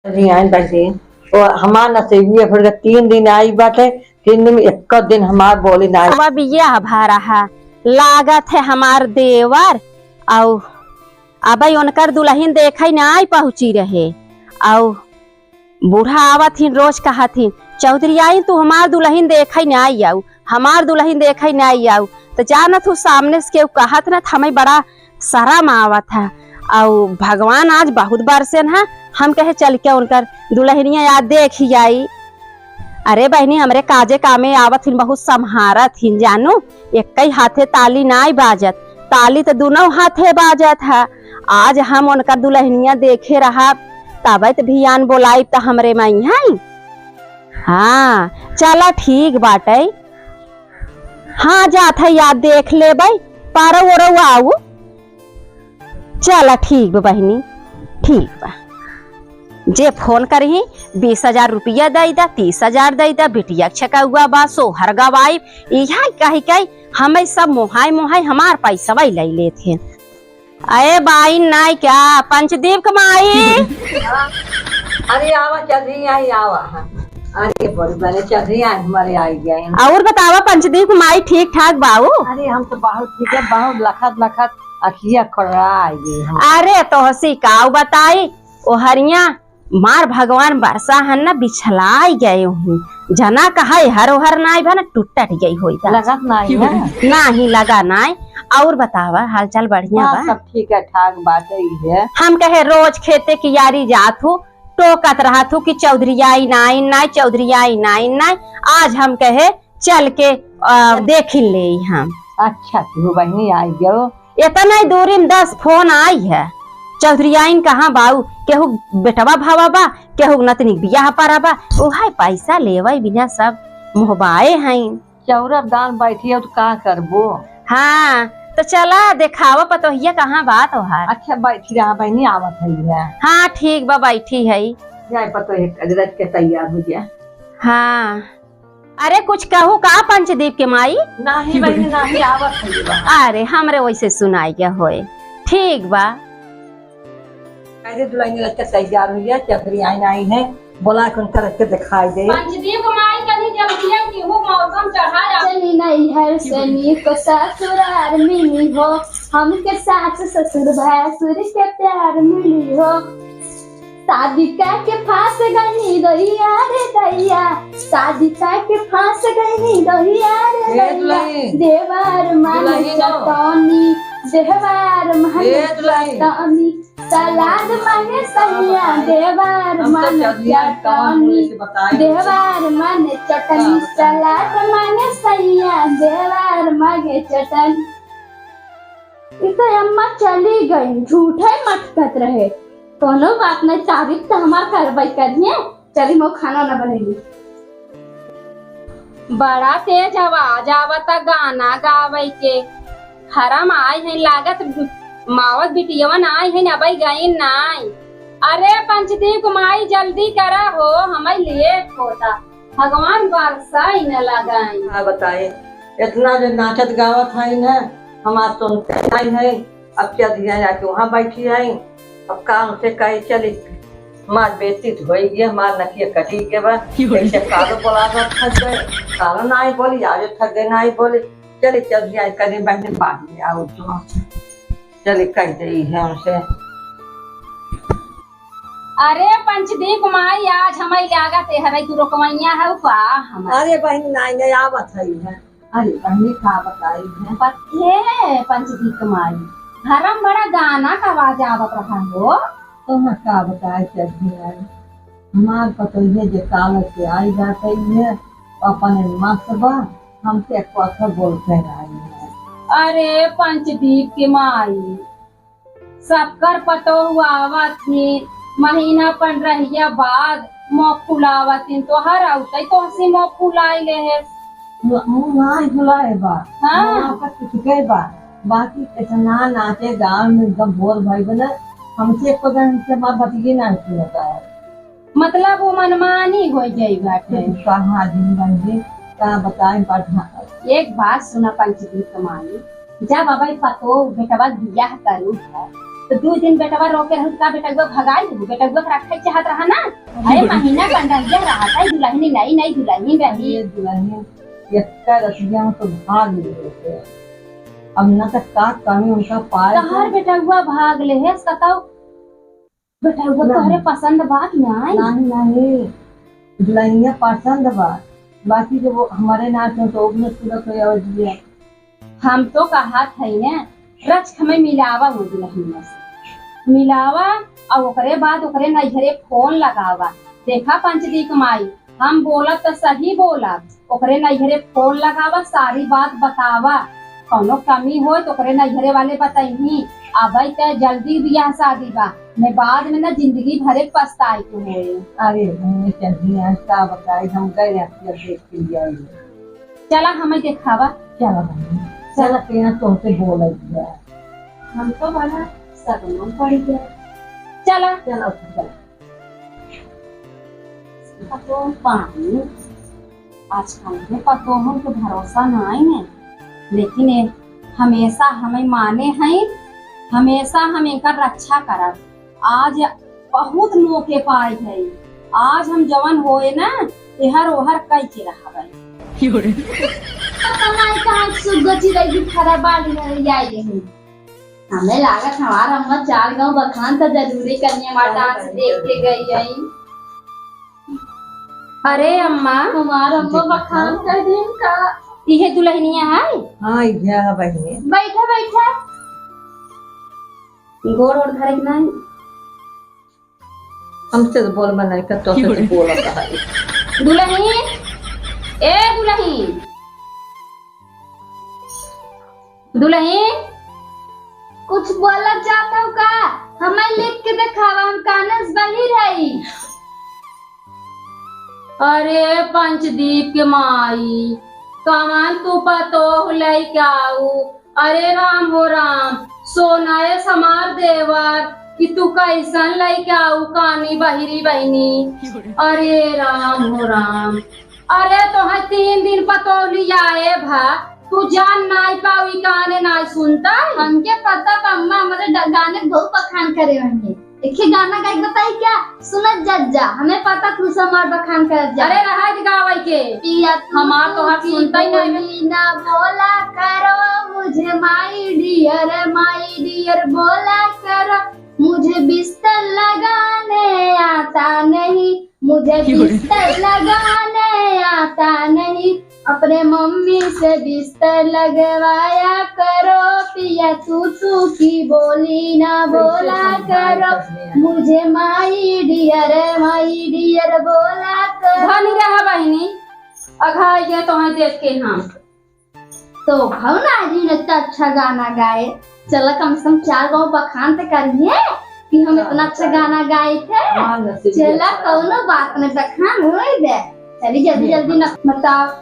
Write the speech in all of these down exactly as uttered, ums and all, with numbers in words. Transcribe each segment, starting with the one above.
जी, आई बाटे। ओ हमार नसीबी है, फिर तीन दिन आई बाटे, तीन दिन में एक दिन हमार बोली ना आई। अब बियाह भा रहा, लागत है हमार देवर, अउ अबई उनकर दुलहिन देखै नाई पहुँची रहे, अउ बूढ़ा आवत हिन, रोज कहत हिन, "चौधरी आई, तू हमार दुलहिन देखै नाई आऊ, हमार दुलहिन देखै नाई आऊ।" त जानत हूँ, सामने से केहू कहत न, त हमें बड़ा शरम आवत है। अउ भगवान आज बहुत बरसेन है, हम कहे चल के उनकर दुलहिनिया याद देखि आई। अरे बहिनी, हमरे काजे कामे आवत हिन, बहुत सम्हारत हिन जानू, एक्कै हाथे ताली नाई बाजत, ताली त दुनौ हाथे बाजत है। आज हम उनकर दुलहिनिया देखे रहब, तबै त भियान बोलाइब त हमरे माई है। हाँ, चला ठीक बाटै। हाँ, जात है याद देख लेबै, पारौ ओरौ आऊ। चला ठीक बा बहिनी, ठीक बा। जे फोन करही, बीस हजार रुपया दइ दा, तीस हजार दइ दा, बिटिया के छेकउआ बा, सोहर गवाइब, इहै कहि कहि हमें सब मोहाई मोहाई हमार पैसवा लइ लेत हैं। अरे बाइन नाई का, पंचदीप के माई। अरे आवा चढ़ी आई, आवा। अरे बड़ी बने चढ़ी आई, हमारे आई गए हैं। अउर बतावा पंचदीप के माई ठीक ठाक बाऊ? अरे हम तो बहुत ठीक है, बहुत लखत लखत अखिया खड़ा आई गई हम। अरे तोहसी काऊ बताई, ओहरिया मार भगवान बरसा हन न बिछलाई गए हुई। जना कहा हर ओहर नाई बा न टूटट गई होई ता। लगत नाई है। नाही लगा नाई। अउर बतावा हालचाल बढ़िया हाँ, बा? सब ठीक है ठाक बात है। हम कहे रोज खेते कियारी जात हूँ, टोकत रहत हूँ कि चौधरी आई नाई, नाई चौधरी आई नाई, नाई। आज हम कहे चल के, अ, देखिन लेई हम। अच्छा, तू बहिनी आई गयो। एतना ही दूरी में दस फोन आई है। चौधरी आइन कहाँ बाऊ, केहू बेटवा भावा बा, केहू नतनी बियाह परा बा, उहै पैसा लेवै बिना सब मोहबाए हैं। चौरा दान बैठी है तो का करबो? हाँ, तो चला देखावा पतोहिया कहाँ बा तोहार। अच्छा, बैठी रहा बहिनी, आवत है। हाँ, ठीक बा, बैठी है। जाए पतोहिया, रच के तैयार हो जा। हाँ। अरे कुछ कहू का पंचदीप के माई? नाही बहिनी, नाही, आवत है बा। अरे हमरे वैसे सुनाई गया होए। ठीक बा। अरे दुलहिन लड़का तैयार हो गया, चौधरी आइन आई है, बोला के उनका रख के दिखाई दे। पंचदीप माई कनी जल्दी है कि वो मौसम चढ़ा जा। चली नैहर से नीक ससुरार मिली हो, हमके सास ससुर भसुर के प्यार मिली हो। शादी करके फांस गईनी दैया रे दैया, शादी करके फांस गईनी दैया रे हे दैया। दुलहिन। देवर मांगे दुलहिन हो। चटनी, देवर मांगे ए दुलहिन। चटनी, सलाद मांगे सैया, देवर हम तो मांगे चटनिया कौन मुँह चटनी, से बताए। देवर मांगे चटनी, हाँ, बताए। सलाद मांगे सैया, देवर मांगे चटनी। ई तो अम्मा चली गई, झूठे मटकत रहे। कोनो बात नहीं, तारीफ तो हमार करबे करिए। चली, मो खाना ना बनैली। बड़ा तेज आवाज आवता गाना गावे के। हरम आए हैं लागत, मावत बिटियवन आए हैं, अबै गईन नाई। अरे पंचदीप माई जल्दी करा हो, हमें लेट होता। भगवान बरसाई न लगाई। का बताए, इतना जो नाचत गावत है न, हम आज सुनते नहीं है। अब क्या दिया जाके वहाँ बैठी है, अब काम से कहे चली, हमार बेइज्जती तो होई गया, हमार नकिया कटी के बा। क्यों रे? ऐसे कालो बोला बा, थक गए, कालो ना आई बोली, आज थक गए ना आई बोली। चली चल दिया करी बहन बाद में आओ तो चली कह दे है उनसे। अरे पंचदीप माई, आज हमारी लागत है, हरे तू रोकवैया है का हमार? अरे बहन, नाई, नाई, आवत है, है। अरे बहनी, का बताई है? पत-, हे पंचदीप माई, घर में बड़ा गाना का आवाज आवत रहा हो। तो हम का बताए, चढ़ी आई। हमार पतोहिया जे काल से आई जात है, अपने मस्त बा, हमसे एक पत्थर बोलते रही है। अरे पंचदीप के माई, सबकर पतोहु आवत ही, महीना पंद्रहिया बाद मुँह फुलावत ही, तोहर औते तोहसी मुँह फुलाई ले है। मुँह नाई फुलाए बा, हाँ। मुँह का कुछ गए बा, बाकी इतना नाचे गाँव में एकदम बोर भई बने, हमसे एको दिन से माँ बतिये ना सुनता है। मतलब वो मनमानी हो जाई बाटे। कहाँ जिंदगी का बताए बढ़िया। एक बात सुना पंचदीप माई, जब अबे पतोह बेटवा बियाह करू है, तो दू दिन बेटवा रोके रहू, का बेटवा भगाई देबू? बेटवा के रखे चाहत रहा ना। अरे, महीना पंद्रह दिन रहा था, दुल्हनी नई नई दुल्हनी रही। ये दुल्हनी एक्का रतिया में तो भाग ले होते। अब ना तो का कमी उनका पाए तहार तो। बेटवा भाग ले है, बताओ। बेटवा ना। तोहरे पसंद बा कि नाई? नहीं, नहीं, दुल्हनिया पसंद बा, बाकी जब वो हमारे नाक में तो ओकने सूरत हो जावे दिया। हम तो कहत हई ने, रच के हमें मिलावा वो दुल्हनिया से, मिलावा, और ओकरे बाद ओकरे नैहरे फोन लगावा। देखा पंचदीप माई, हम बोलब त सही बोलब, ओकरे नैहरे फोन लगावा, सारी बात बतावा, कौनो कमी होय त ओकरे नैहरे वाले बतइही। अबे त जल्दी बियाह शादी बा, मैं बाद में ना जिंदगी भरे के पछताए के होए। अरे बहनी, चल बियाह का बताई, हम गए रहती अब देख के ले आई। चला हमें देखावा। चला बहनी, चला। चला के यहाँ तोहसे बोला दिया। हम तो बना सगनों पड़ गया। चला। चला, चला। पतोह पानी, आजकल के पतोहन के भरोसा नाई है, लेकिन ये हमेशा हमें माने हैं, हमेशा हम एकर रक्षा करब। आज बहुत मौके पाए हैं, आज हम जवन होए ना, एहर ओहर कई के रहबे। पता नाई कहाँ सुग्गा चिरई भी खड़ा बाली है, आई रही। हमें लागत हमार अम्मा चार गाँव बखान त जरूरे करिए, हमार डांस देख के गई है। अरे अम्मा। हमार अम्मा बखान कर दिन का। इहे दुल्हनिया है? हाँ, इहे है बहिनी। बैठा, बैठा। गोड़ ओड़ धरे के नाई? हमसे तो बोल बना के तो से बोलत है। दुल्हन, ए दुल्हन, दुल्हन। कुछ बोलत जात हो का? हमें लिख के देखावा, हम कानस बहिर हई। अरे पंचदीप के माई, कवन तू पतोह लइके आऊ? अरे राम हो राम, सोना ए समार देवर, कि तू कैसन लइके आऊ कानी बहिरी बहिनी। अरे राम हो राम, अरे तोहर तीन दिन पतोह लियाए भा, तू जान नाई पाऊ, ई काने नाई सुनता। हमके पता बा अम्मा, हमरे ड-, गाने बहुत बखान करे होंगे। एक गाना गाइके बताई क्या? सुनत जज जा, हमें पता तू समार बखान करत जा। अरे रहा के गावई के। पिया तू हमार तोहार सुनता ही नहीं। बोली ना बोला करो, मुझे my dear, my dear बोला करो, मुझे बिस्तर लगाने आता नहीं, मुझे बिस्तर लगाने आता नहीं, अपने मम्मी से बिस्तर लगवाया करो, पिया तू तू की बोली ना बोला करो, मुझे my dear, my dear बोला करो। धनी रहा बहिनी, अघाई गए तोहई देख के हम। तो भाव ना आज इतना अच्छा गाना गाए, चला कम से कम चार गाँव बखान तो करिए कि हम इतना अच्छा गाना गाए थे। हाँ, नसीब चला, अच्छा। कौनो बात नहीं, बखान होई बे। चली जल्दी जल्दी ना बताओ।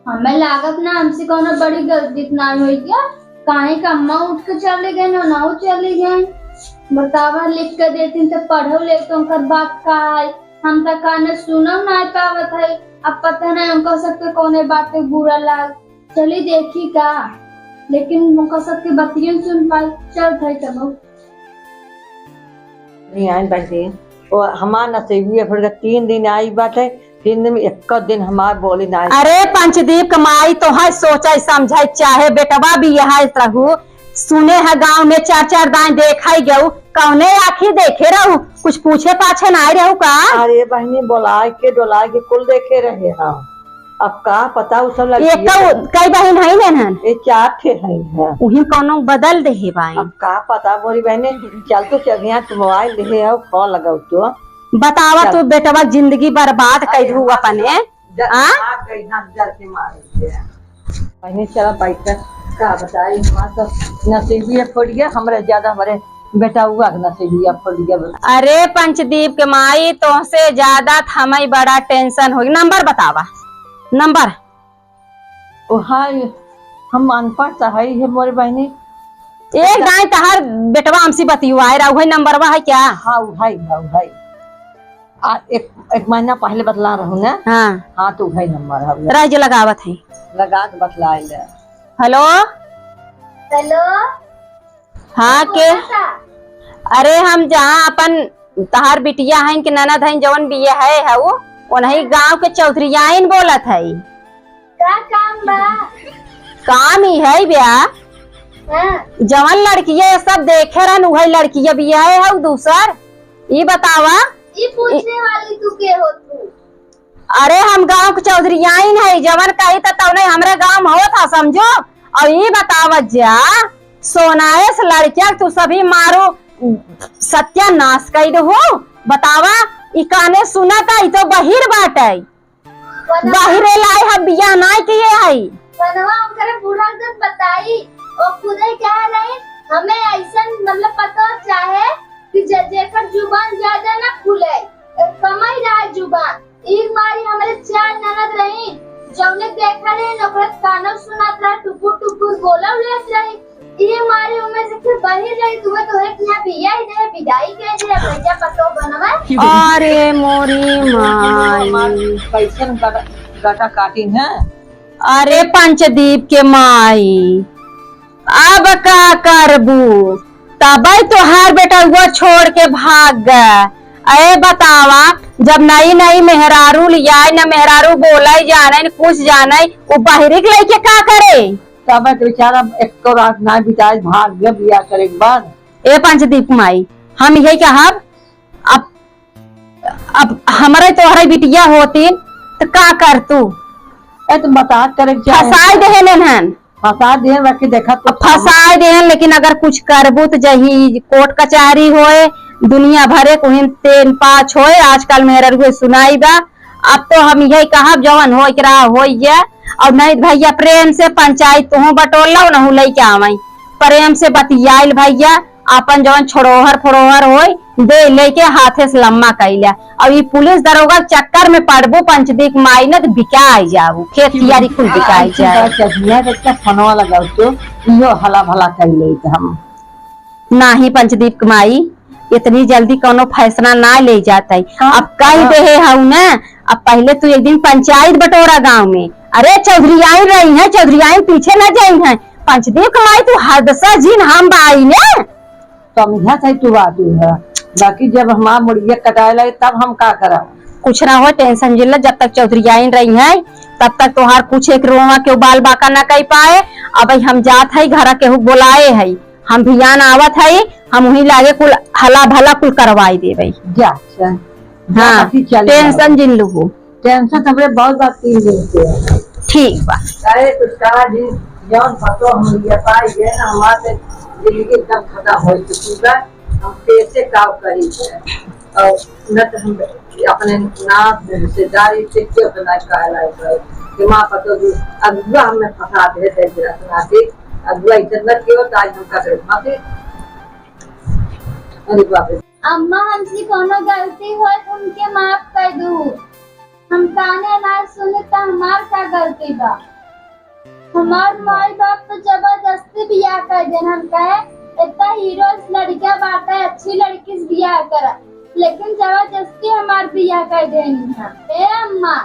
हमें लागत ना हमसे कौनो बड़ी गलती ना होई क्या? काहे का अम्मा उठ के चली गई ना, ना चली गई। बतावा, लिख के देती तो पढ़ो ले तो उनकर बात का है। हम तो काने सुनम ना पावत है। अब पता नहीं उनका सबके कौने बात पे बुरा लाग। चली देखी का, लेकिन उनका सबके बतियन सुन पाई। चल भाई चलो। नहीं आई बाटे, ओ हमार नसीबिया फुट गया, तीन दिन आई बाटे, तीन दिन में एक दिन हमार बोली ना आई। अरे पंचदीप के माई तोहई सोचे समझे चाहे, बेटवा भी यहाँ रहू, सुने है गाँव में चार चार दाई देखा ही गऊ, कौने आँखी देखे रहू, कुछ पूछे पाछे ना आई रहू का? अरे बहिनी, बोलाए के डोलाए के कुल देखे रहे हम। अब का पता उ सब लड़किए एक तो कई बहिन है ने हन? ये चार ठे है हैं। उही कौनो बदल दे हे बाई। अब का पता मोरी बहने, चल तो चलिया तू मोबाइल दे हे हो, कॉल लगाऊ तो। बतावा चल। तू बेटवा जिंदगी बर्बाद कर दू अपने। जल, आ? आग गई ना, जल के मारे। बहने चला बैठ कर का बताई, हमार तो नसीबिया फूट गया, हमरे ज्यादा हमरे बेटा हुआ के नसीबिया फूट गया। अरे पंचदीप के माई, तोहसे ज्यादा त हमें बड़ा टेंशन होई। नंबर बतावा, नंबर। ओ हाय, हम अनपढ़ त हई है मोरे बहिनी। एक दाई तहार बेटवा हमसे बतियुआए रहा, उहे नंबरवा है क्या? हाँ, उहे, हाँ, उहे। आ, एक, एक महीना पहले बतला रहू ना? हाँ। हाँ, तो उहे नंबर है। रह जे लगावत है। लगा के बतला ले। हेलो? हेलो? हाँ, के? कौन सा? अरे हम जहाँ अपन तहार बिटिया हइन कि ननद हइन जवन बियाहे हउ, ओनही गाँव के चौधरियाइन बोलत हई। का काम बा? काम ई है ब्या, हाँ। जवन लड़किया ये सब देखे रहन उहइ लड़किया बियाहे हउ दूसर। ई बतावा। ई पूछने वाली तू के हो तू? अरे हम गाँव के चौधरियाइन है, जवन कही त तउने हमरे गाँव में होत ह, समझो। अउर ई बतावत जा, सोनाए से लड़किया के तू सभी मारू सत्यानाश कइ देहु। बतावा, ई काने सुनत है, ई तो बहिर बाटे। बहिरे लाए है, बियाह नाय किए है। मनवा ओकरे बूढ़ा के बताई, ओ खुदे कह रही, हमें ऐसन मतलब पता चाहे कि जे-, जेकर जुबान ज्यादा ना खुले, कमाई रहा जुबान। ई मारी हमरे चार ननद रही, जौने देखा रही, ओकरे कानव सुनात रहा, टुकुर टुकुर बोलल लेत रही। ई मारी उमे से फिर बहिर रही, तुम्हें तो एक यहाँ बिया ही दे, विदाई के दे, भैया पतो बनवा। अरे मोरी माई। कैसन गटा, गटा काटी है? अरे पंचदीप के माई, अब का करबू? तबे तोहार बेटउआ छोड़ के भाग गए। अरे बतावा, जब नई नई मेहरारू लियाए, न मेहरारू बोले जाने, न कुछ जाने, उ बहिरी के लइके का करे? तबे तो बेचारा एको रात ना बिताए, भाग गए बियाह करे के बाद। ए पंचदीप माई, हम यही कहब, अब अब हमरे तोहरे बिटिया होतीन, त का कर तू? ए, तुम बता करे के चाहे। फंसाई देहे नेनहन। फंसा देहे, बाकी देखा तो अब फंसाई देहन, लेकिन अगर कुछ करबू त जही कोर्ट कचहरी होए, दुनिया भरे कुहिन तेन पाँच होए, आजकल मेहररुए सुनाई बा। अब तो हम यही कहब, जवन होए के रहा होइए, अउर नहीं त भइया प्रेम से पंचायत तुहूँ बटोर लो, नहू लइके आवई, प्रेम से बतियाइल भइया, आपन जवन छोड़ोहर फोड़ोहर होई, दे लेके हाथे से लम्मा कइला। अब ई पुलिस दरोगा के चक्कर में पड़बू, पंचदीप माई न त बिकाई जाबू, खेत कियारी कुल बिकाई जाए। चटनिया के अच्छा फोनवा लगाओ तो, इहो हला भला कर लेत हम। नाही पंचदीप के माई, इतनी जल्दी कौनो फैसला ना ले जात है। हाँ, अब कह हाँ। देहे हऊ ना, अब पहले तू एक दिन पंचायत बटोरा गाँव में। अरे चौधरियाइन रही है, चौधरियाइन पीछे न जाई है। पंचदीप के माई तू हद से जिन हम बाई ने। समझत है तू बात है, बाकी जब हमार मुड़िया कटाए लगे तब हम का करब? कुछ ना हो, tension जिन ला, जब तक चौधरियाइन रही है तब तक तोहार कुछ एक रोवा के बाल बाका ना कह पाए। अब हम जात है, घरा केहू बोलाए है, हम भियान आवत है, हम उही लागे कुल हला भला कुल करवाई देबे। जा, अच्छा। जा, हाँ, बाकी चल tension जाओ। जिन लुहु। Tension हमरे बहुत बात की लेते हैं। ठीक बा। अरे कुछ कहा जी, जौन पतो हम ये पाई गए ना, हमारे जिंदगी एकदम खत्म हो चुकी बा। हम कैसे काम करी है? और न तो हम अपने नाम रिश्तेदारी से क्यों बना काला है कि माँ पतो जी अगुआ हमें फंसा दे दे रखना थी। अगुआ इज्जत न कियो तो आज हम का करे माफी। अरे बाप रे। अम्मा, हमसे कोनो गलती होय त हमके माफ कर दू। हम ताने ना सुने त हमार का गलती बा? हमार माई बाप तो जबरदस्ती बियाह कर देन। हम कहे, "इतना हीरो लड़का बाटे, अच्छी लड़की से बियाह करा," लेकिन जबरदस्ती हमार बियाह कर देनी है। ए अम्मा,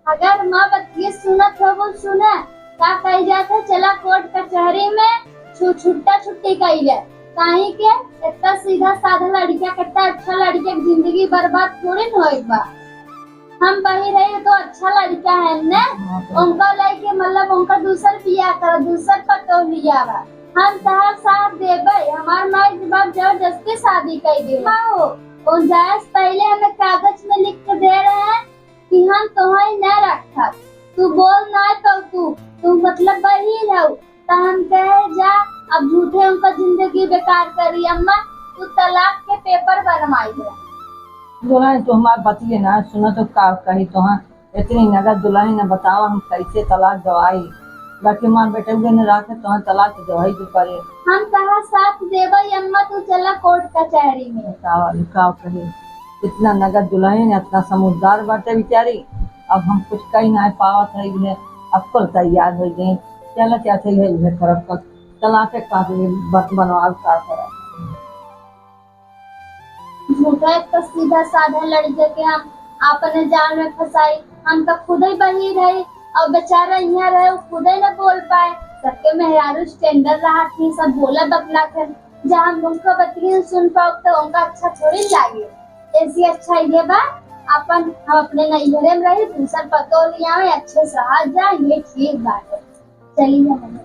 अगर माँ बतिये सुनत हो, बोल सुने, का कही जात है, चला कोर्ट कचहरी में छु-, छुट्टा छुट्टी कइले। काहे के इतना सीधा साधा लड़का, कितना अच्छा लड़का के जिंदगी बर्बाद थोड़ी न होए बा। हम बहिर है तो अच्छा लड़का है ने, हाँ, तो उनका लेके मतलब उनका दूसर बियाह करा, दूसर पतोह लियावा। हम तहार साथ देबे, हमार माई के बाप जबरदस्ती शादी कर दे। माँ हो, उन जाए से पहले हमें कागज में लिख के दे रहे हैं कि हम तोहई ना रखब, तू बोल ना पाऊ, तू, तू मतलब बहिर हऊ, त हम कहे जा, अब झूठे उनका जिंदगी बेकार करी। अम्मा, तू तलाक के पेपर बनवाई दे। दुल्हन, तू हमार बतिये ना सुना तो का कही तोहा, इतनी नगद दुल्हन न बतावा, हम कैसे तलाक दवाई? बाकी माँ बेटे ने राखे तो तलाक दवाई के पड़े। हम तहार साथ देबई अम्मा, तू चला कोर्ट कचहरी में। बतावा, का कही? इतना नगद दुल्हन, इतना समझदार बाटे बेचारी, अब हम कुछ कही ना पावत है, ये अब कुल तैयार हो गए। चला क्या थे, ये, ये करब, तलाक के कागज बन-, बनवाओ, का करब? झूठा एक तो सीधा साधा लड़के के हम अपने जाल में फंसाई, हम तो खुद ही बहिर है और बेचारा यहाँ रहे, वो खुद ही न बोल पाए, सबके मेहरारू standard रहा थी, सब बोला बकला थे। जब हम उनका बतियन सुन पाओ तो उनका अच्छा थोड़ी लागे। ऐसी अच्छा ये बा, अपन हम अपने नैहरे में रही, दूसर पतोह लियावे, अच्छे से रहा जाए, ये ठीक बात है। चलिए हम